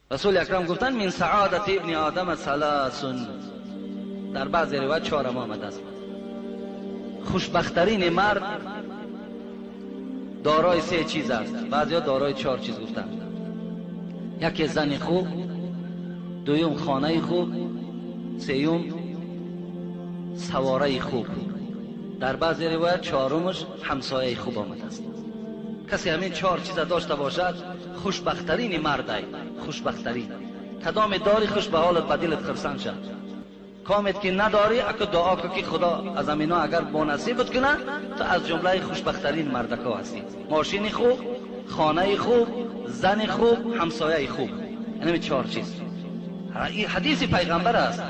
Расули Акрам гуфтанд: мин саодати ибни одама саласун. Дар баъзе ривоят чорам омадааст. Хушбахттарини мард дорои се чиз аст. Баъзеҳо дорои чор чиз гуфтанд. Яке зани хуб, дуюм хонаи хуб, сеюм савораи хуб. Дар баъзе ривоят чорумаш ҳамсояи хуб омадааст. Касе ҳамин чор чиза дошта бошад, хушбахттарини мардай, хушбахттарин. Кадоме дорӣ, хуш ба ҳолат, ба дилат хурсанд шав. Комет ки надорӣ, аку дуо кун, ки Худо аз амино агар бонасибат кунад, ту аз ҷумлаи хушбахттарин мардако ҳастӣ. Мошини хуб, хонаи хуб, зани хуб, ҳамсояи хуб, инами чор чиз. Ин ҳадиси пайғамбар аст.